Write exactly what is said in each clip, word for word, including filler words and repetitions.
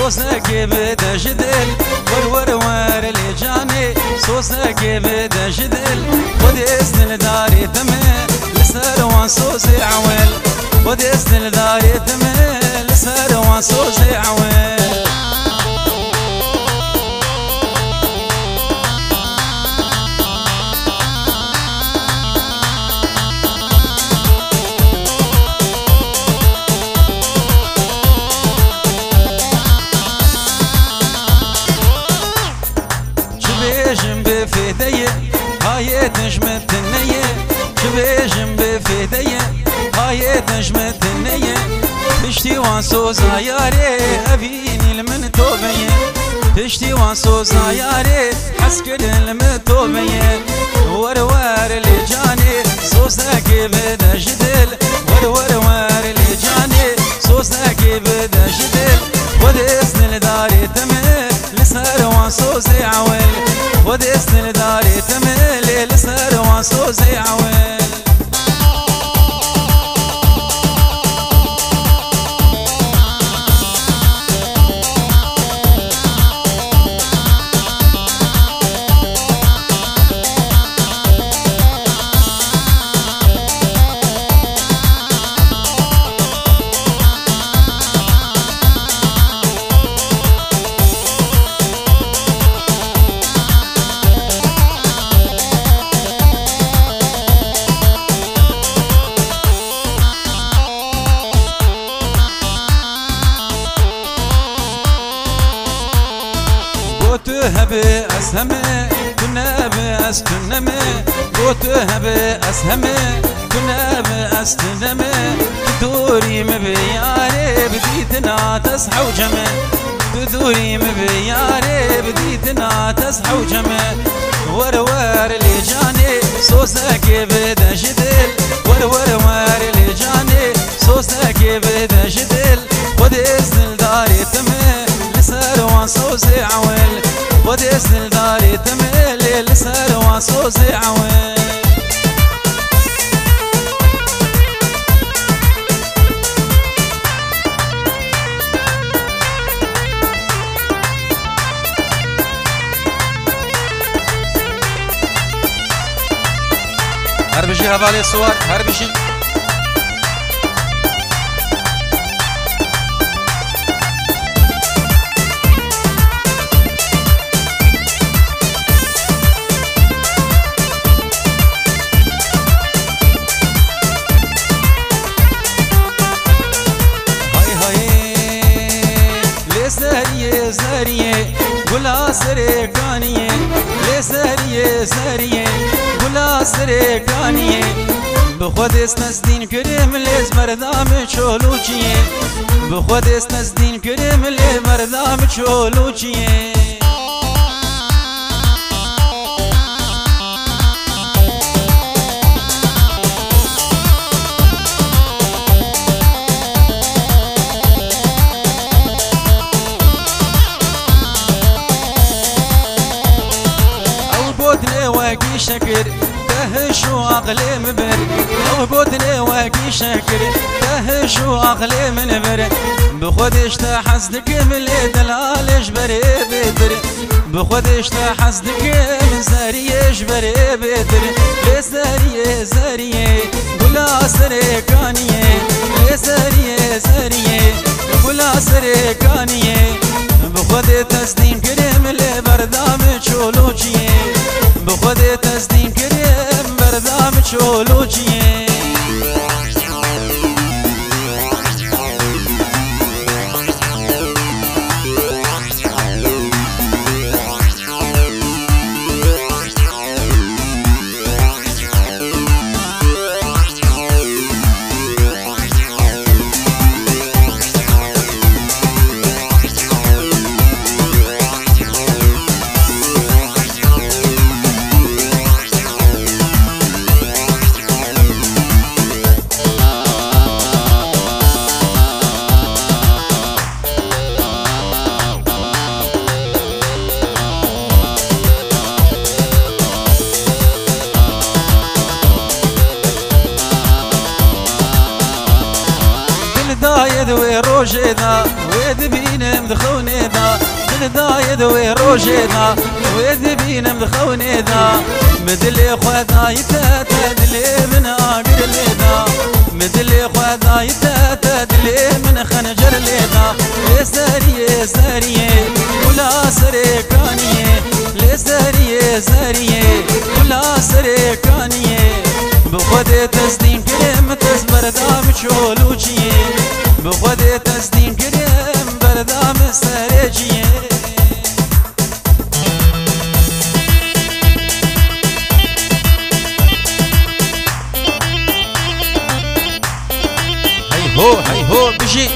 Sozekê bide ji dil, wer wer wer lê canê. Sozekê bide ji dil, Xwedê ez dildarê te me, li ser wan sozê ewil. Xwedê ez dildarê te me, li ser wan sozê ewil. Çi bêjim bi fêde ye, hayê dijmin tune ye. Çi bêjim bi fêde ye, hayê dijmin tune ye. Piştî wan soza yarê, evînî li min tove ye. Piştî wan soza yarê, hez kirin li min tove ye. Wer wer lê canê, sozekê bide ji dil. Wer wer wer lê canê, sozekê bide ji dil. Xwedê ez dildarê te me, li ser wan sozê ewil. Xwedê ez dildarê te me, lê li ser wan sozê ewil. Got tu hebe ez heme, tu nebe ez tu neme. Got tu hebe ez heme, tu nebe ez tu neme. Tu dorî min bi yarê, bi dîtina te ez hewce me. Tu dorî min bi yarê, bi dîtina te ez hewce me. Wer wer lê canê, sozekê bide ji dil. Wer wer wer lê canê, sozekê bide ji dil. Xwedê ez dildarê te me, li ser wan sozê ewil. Xwedê ez dildarê te me, lê li ser wan sozê ewil. Her bijî hevalê Siwar, her bijî. Hay hay. Lê zeriyê, zeriyê, gula serê kaniyê. Lê zeriyê, zeriyê, gula serê kaniyê. Bi Xwedê ez tezdîn kirim, lê ez berdam çolûçiyê. Bi Xwedê ez tezdîn kirim, lê berdam çolûçiyê. Ew gotinê wekî şekir, te hiş û aqilê min bir. Ew gotinê wekî şekir, te hiş û aqilê min bir. Bi Xwedê ji te hez dikim, lê delalê ji berê bêtir. Bi Xwedê ji te hez dikim, zeriyê ji berê bêtir. Lê zeriyê, zeriyê, gula serê kaniyê. Lê zeriyê, zeriyê, gula serê kaniyê. Bi Xwedê tezdîn kirim, lê berdam çolûçiyê. Bi Xwedê tezdîn kirim, berdam çolûçiyê. Jê de wê dibînim di xewnê de, di dayê de wê rojê de wê dibînim di xewnê de. Min dilê xwe dayî te, te dilê min agir lê da. Min dilê xwe dayî te, te dilê min xencer lê da. Lê seriyê, seriyê, kula serê kaniyê. Lê seriyê, seriyê, kula serê kaniyê. Bi Xwedê teslîm kirim, dest berdam çolûçiyê. Bi Xwedê teslîm kirim, berdam serê ciyê. Hey ho, hey ho, bijî.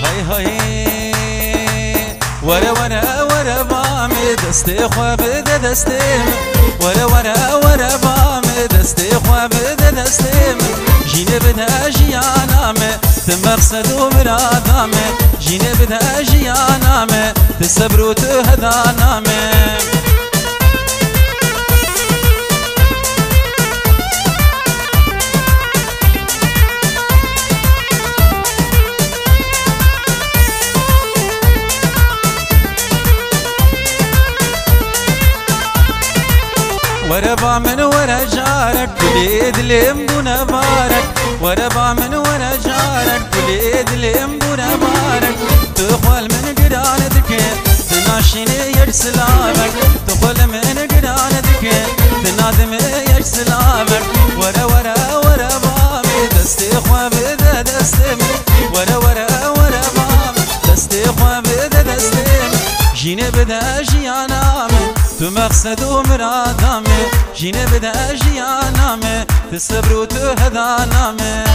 Hay hay. Were, were, were ba me, destê xwe bide destê min. Were, were, were ba me, destê xwe bide destê min. Jînê bide jiyana me, tu meqsed û mirada me. Jînê bide jiyana me, tu sebr û tu hedana me. Were ba min were carek, gulê dilê min bûne barek. Were ba min were carek, gulê dilê min bûne barek. Tu xwe li min giran dike, tu naşînê yek silavek. Tu xwe li min giran dike, tu nadime yek silavek. Were, were, were ba me, destê xwe bide destê min. Were, were, were ba me, destê xwe bide destê min. Jînê bide jiyana min, tu meqsed û mirada min. Jînê bide jiyana min, tu sebr û tu hedana min.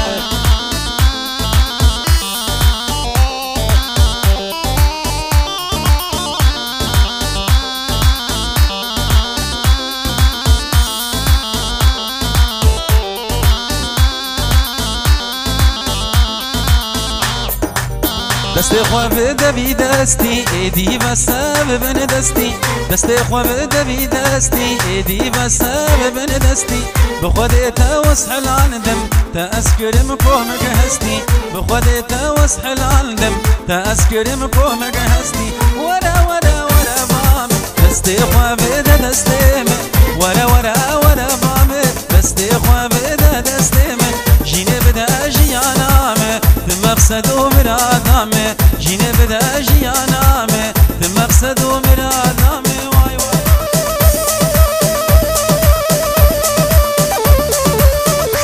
Destê xwe bide vî destî, êdî ve se bibin destî. Destê xwe bide vî destî, êdî ve se bibin destî. Bi Xwedê te wes helan dim, te ez kirim komik hestî. Bi Xwedê te wes helan dim, te ez kirim komik hestî. Were, were, were ba me, destê xwe bide destê min. Were, were, were ba me, destê xwe bide destê min. Jînê bide jiyana min, tu meqsed û mirada min. Jînê bide jiyana min, tu meqsed û mirada min. Way, way.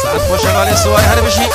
Saet xweş hevalê Siwayê, her bijî.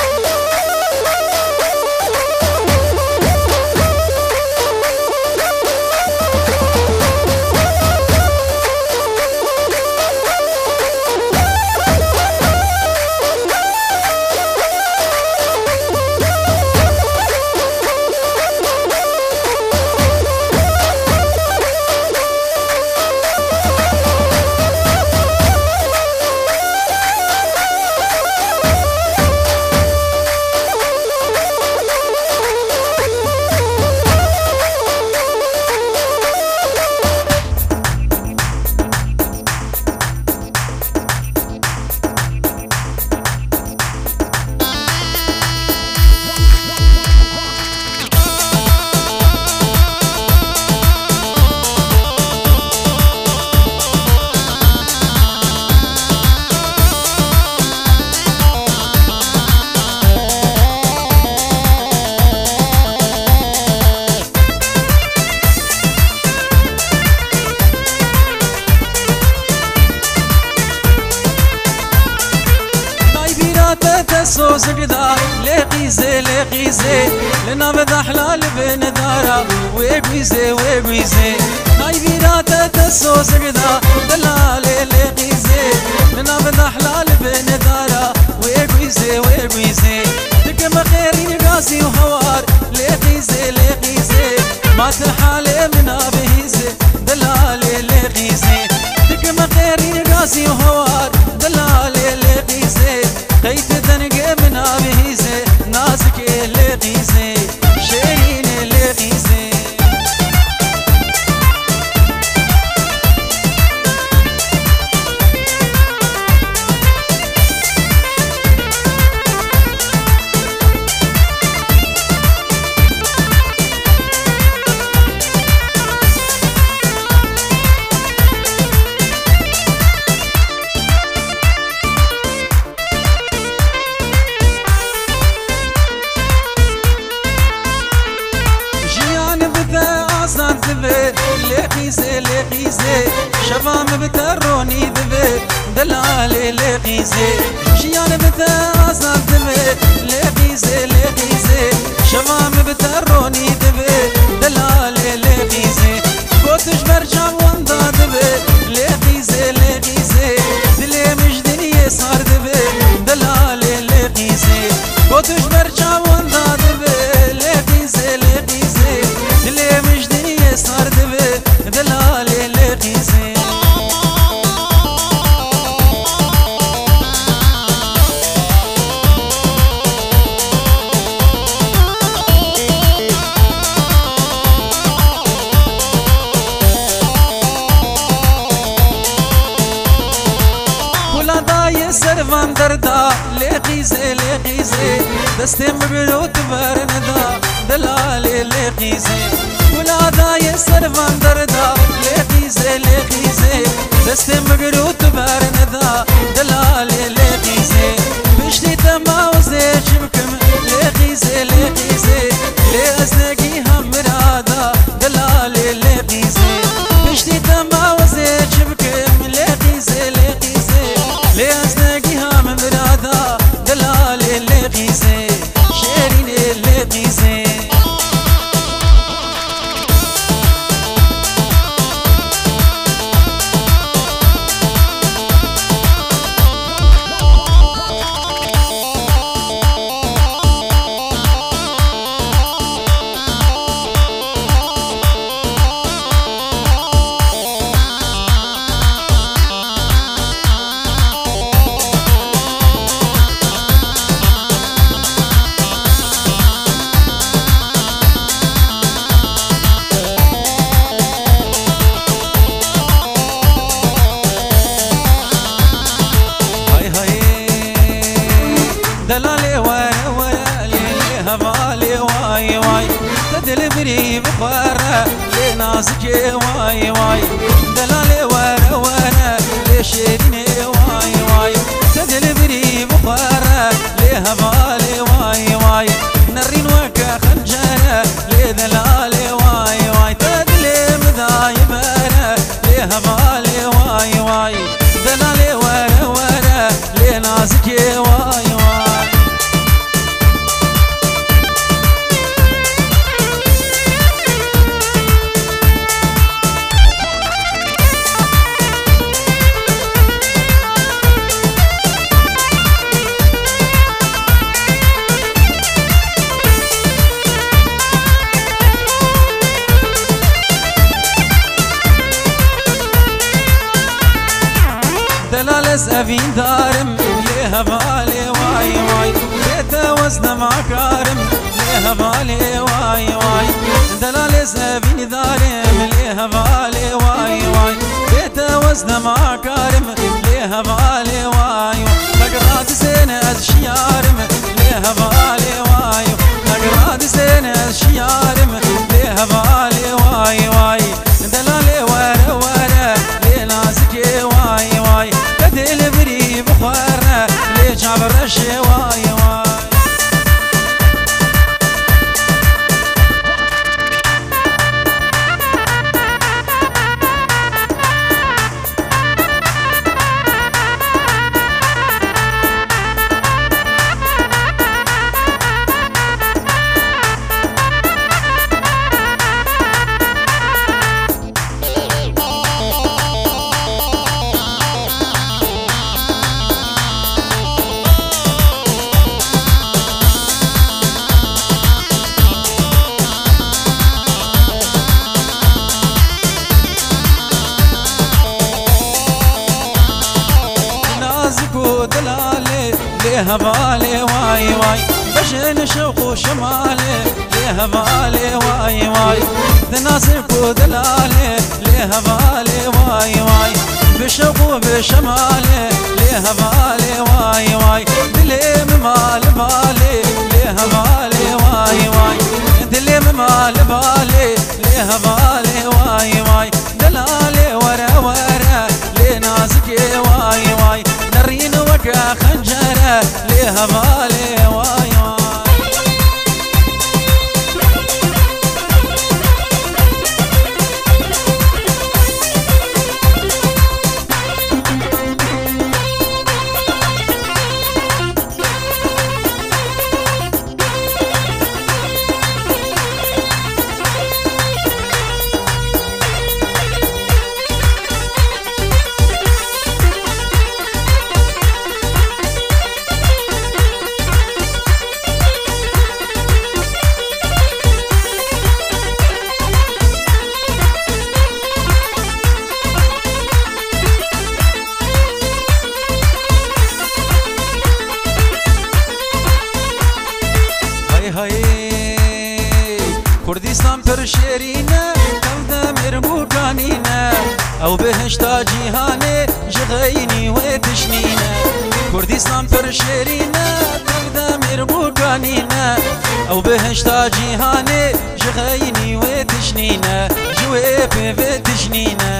Nayê bîra te, te sozig da, lê qîzê, lê qîzê, li nav dahla li bin dara, wê guîzê, wê guîzê. Nayê bîra te, te sozig da, delalê, lê qîzê, li nav dahla li bin dara, wê guîzê, wê guîzê. Dike me qêrîn gazî û hewar, lê qîzê, lê qîzê. Ma te halê min a bihîzê, delalê, lê qîzê. Dike me qêrîn gazî û hewar, delalê, lê qîzê. Qey tu dengê min a bihîzê, nazikê, lê qîzê. Şêrînê, lê qîzê. Jiyan bi te azad dibe, lê qîzê, lê qîzê. Şeva min bi te ronî dibe, delalê, lê qîzê. Jiyan bi te azad dibe, lê qîzê, lê qîzê. Şeva min bi te ronî dibe, delalê, lê qîzê. Got ji ber çav wenda dibe, lê qîzê, lê qîzê. Dilê min ji diniyê sar dibe, delalê, lê qîzê. Got ji ber çav wenda dibe, lê qîzê, lê qîzê. Dilê min ji diniyê sar dibe, delalê, lê qîzê. Kula dayê ser van derda, lê qîzê, lê qîzê. Destê min biro tu berneda, delalê, lê qîzê. Kula dayê ser van derda, lê qîzê, lê qîzê. Destê min biro tu berneda, delalê, lê qîzê. Piştî te mawzê çi bikim, lê qîzê, lê qîzê. Lê ez negîha mirada, delalê, lê qîzê. Piştî te mawzê çi bikim, lê qîzê, lê qîzê. Lê ez negîha mirada, delalê, lê qîzê. Şêrînê, lê qîzê. Hay hay. Delalê were were, lê lê hevalê way way. Te dilbirî bixwere, lê nazikê way way. Delalê were were, lê şêrînê way way. Te dilbirî bixwere, lê hevalê way way. Nerîn weke xencere, lê delalê way way. Te dilê min dayê bere, lê hevalê way way. Delalê were were, lê nazikê way way. Delal ez evîndar im, lê hevalê way way. Bê te wez nema kar im, lê hevalê way way. Delal ez evîndar im, lê hevalê way way. Bê te wez nema kar im, lê hevalê way way. Xelk radizên ez şiyar im, lê hevalê way way. Xelk radizên ez şiyar im, lê hevalê way way. Delalê were were, lê nazikê way way. Te dilbirî bixwere, lê çavreşê way way. Lê hevalê way way, bejin şewq û şemalê, lê hevalê way way, di nazik û delalê, lê hevalê way way, bi şewq û bi şemalê, lê hevalê way way, dilê min ma li balê, lê hevalê way way, dilê min ma li balê, lê hevalê way way. Delalê were were, lê nazikê way way, nerîn weke xencere, lê hevalê way way. Hay hay, Kurdistan pir şêrîn e, ew demir bûkanîn e, ew bihişta cîhanê ji xeynî wê tişnîn e. Kurdistan pir şêrîn e, ew demir bûkanîn e, ew bihişta cîhanê ji xeynî wê tişnîn e, ji wê pê vê tişnîn e.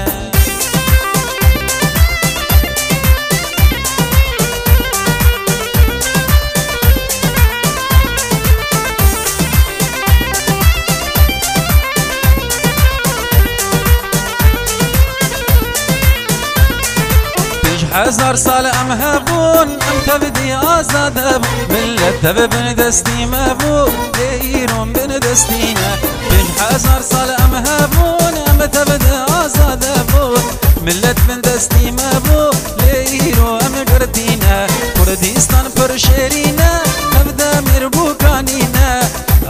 Pênc hezar sal em hebûn, em tevdî azade bûn. Millet tev bin destî me bû, lê îro em bin destî ne. Pênc hezar sal em hebûn, em tev di azade bûn. Millet bin destî me bû, lê îro em girtî ne. Kurdistan pir şêrîn e, ev demir bûkanîn e.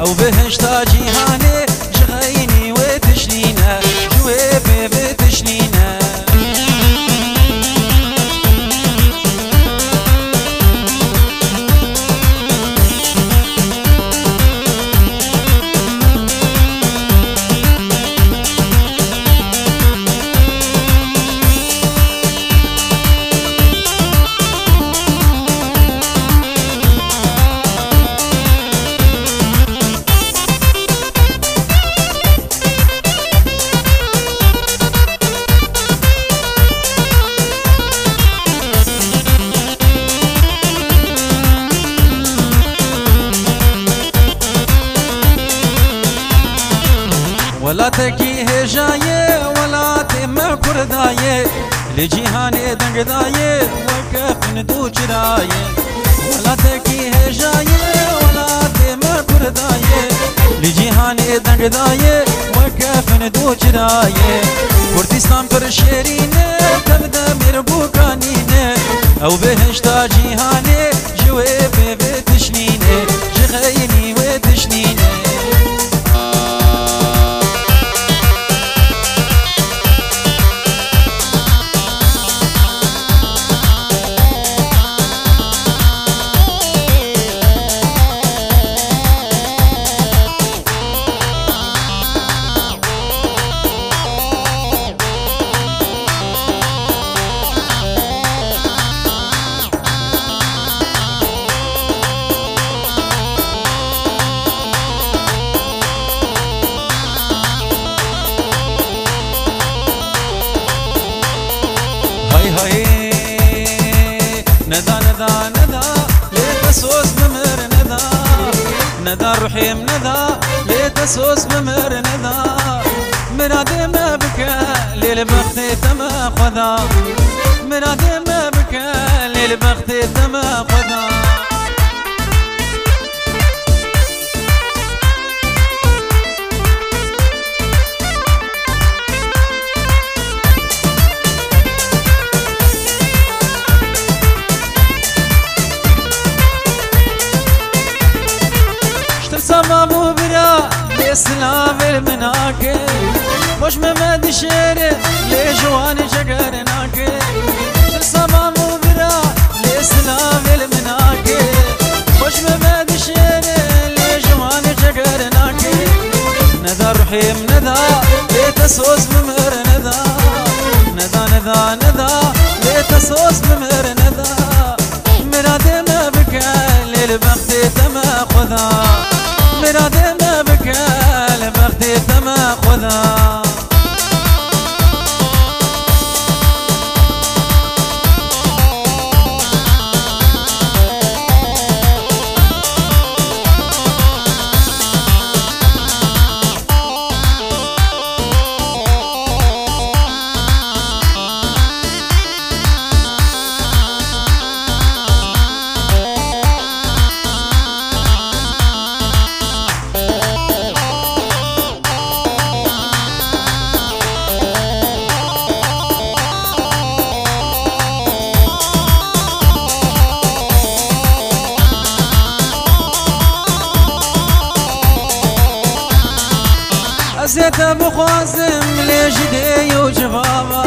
Ew bihişta cîhanê ji xeynî wê tişnî ne, ji wê pê vê tişnî ne. Welatekî hêja ye, welatê me Kurda ye, li cîhanê deng daye, weke fin dû çira ye. Welatekî hêja ye, welatê me Kurda ye, li cîhanê deng daye, weke fin dû çira ye. Kurdistan pir şêrîn e, tev demir bûkanîn e, ew bihişta cîhanê ji wê pê vê tişnîn e, ji xeynî wê tişnîn e. Hay hay, neda, neda, neda, lê te soz bimir neda. Neda ruhê min neda, lê te soz bimir neda. Miradê me bike, lê li bextê te me xweda. Miradê me bike, lê li bextê te me xweda. Ji tirsa mam û bira lê silavê li min nake. Xweş me me dişêre lê ji wan jeger nake. Ji tirsa Em neda, lê te soz bi mir neda. Neda, neda, neda, lê te soz bi mir neda. Miradê me bike, lê li bextê te me Xweda. Miradê me bike, li bextê te me Xweda. Ez ê te bixwazim lê ji dê û civava,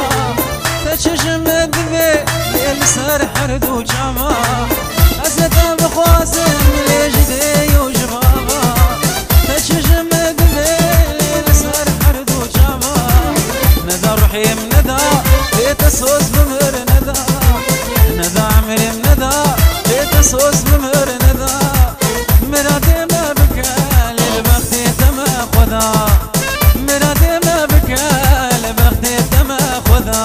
te çi ji min divê lê li ser her du çava. Ez ê te bixwazim lê ji dê û civava, te çi ji min divê lê li ser her du çava. Neda ruhê min neda, lê te soz bi mir neda. Neda emrê min neda, lê te soz bi mir neda. Miradê me bike, lê li bextê te me Xweda. Miradê me bike, li bextê te me Xweda.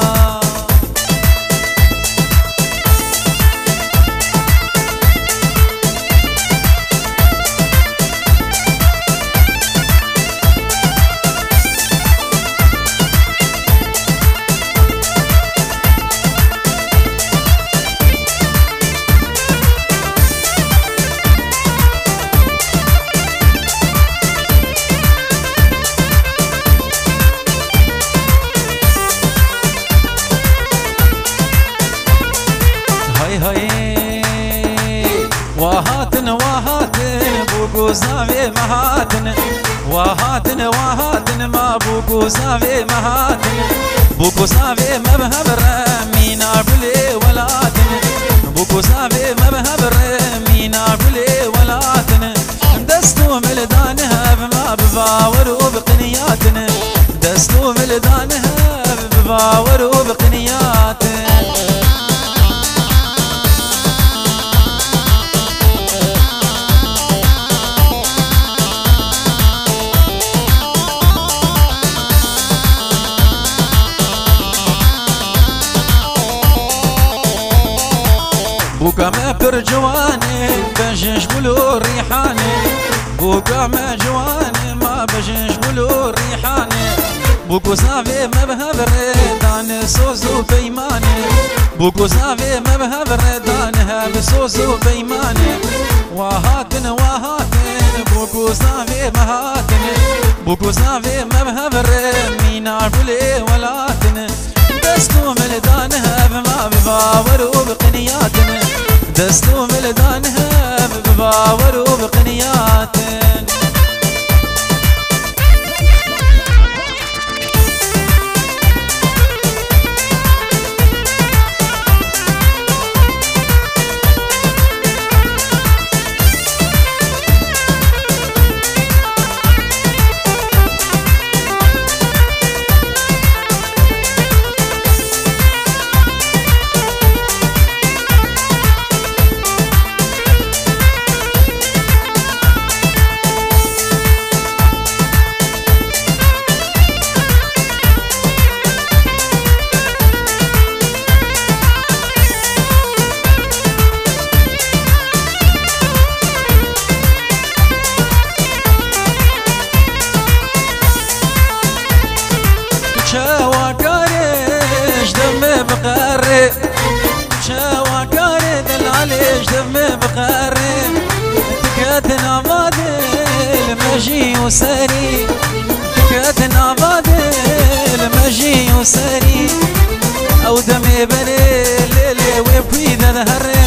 Hay hay. Wa hatin, wa hatin, bûk û zavê me hatin. Wa hatin, wa hatin, ma bûk û zavê me hatin. Bûk û zavê me bi hev re mîna gulê welatin. Bûk û zavê me bi hev re mîna gulê welatin. Dest û mil dan hev ma bi bawer û bi qiniyatin. Dest û mil dan hev bi bawer û bi qiniyatin. Bûka me pir ciwan e, bejin ji gul û rîhan e. Bûka me ciwan e, ma bejin ji gul û rîhan e. Bûk û zavê me bi hev re dan soz û peyman e. Bûk û zavê me bi hev re dan hev soz û peyman e. Wa hatin, wa hatin, bûk û zavê me hatin. Bûk û zavê me bi hev re mîna gulê welatin. Dest û mil dan hev ma bi bawer û bi qiniyatin. Dest û mil dan hev bi bawer û bi qiniyatin. Çawa kare ji deme biqere. Çawa kare delalê ji deme biqere. Diketin ava dil mejî û serî. Diketin ava dil mejî û serî. Ew demê berê lê lê wê pî de dihere.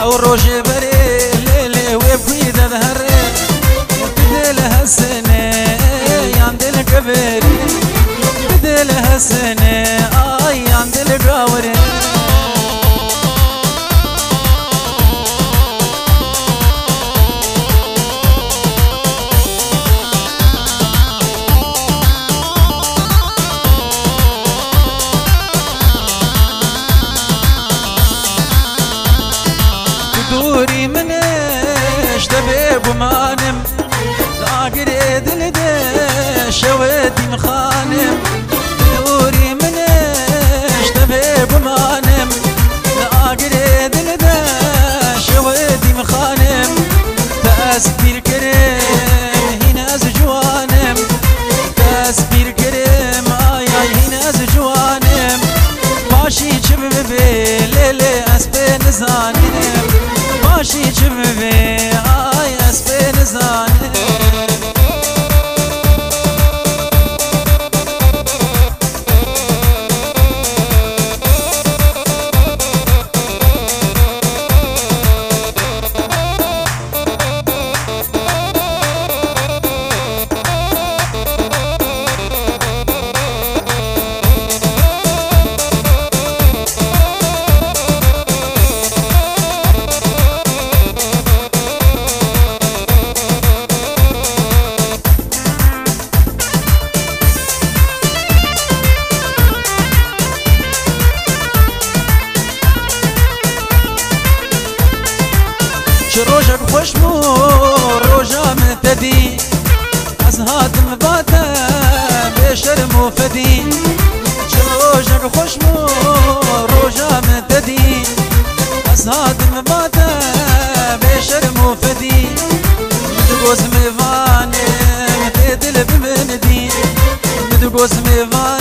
Ew rojê berê lê lê wê pî de dihere. Dil hesine yan dil keverî. Dil hesine ay yan dil gawirî. Xanim, nûrî min e, ji te bê gumanim. Li agirê dil de şewitîm xanim. Te ez pîr kirim, hîn ez ciwanim. Te ez pîr kirim, ay, ay, hîn ez ciwanim. Paşî çi bibe, lê, lê, ez pê nizanim. Paşî çi bibe, ay, ez pê nizanim. Çi rojek xweş bû, roja min te dî. Ez hatim ba te, bê şerm û fedî. Çi rojek xweş bû, roja min te dî. Ez hatim ba te, bê şerm û fedî. Min digot mêvanim, tê dil bi min dî. Min digot mêvan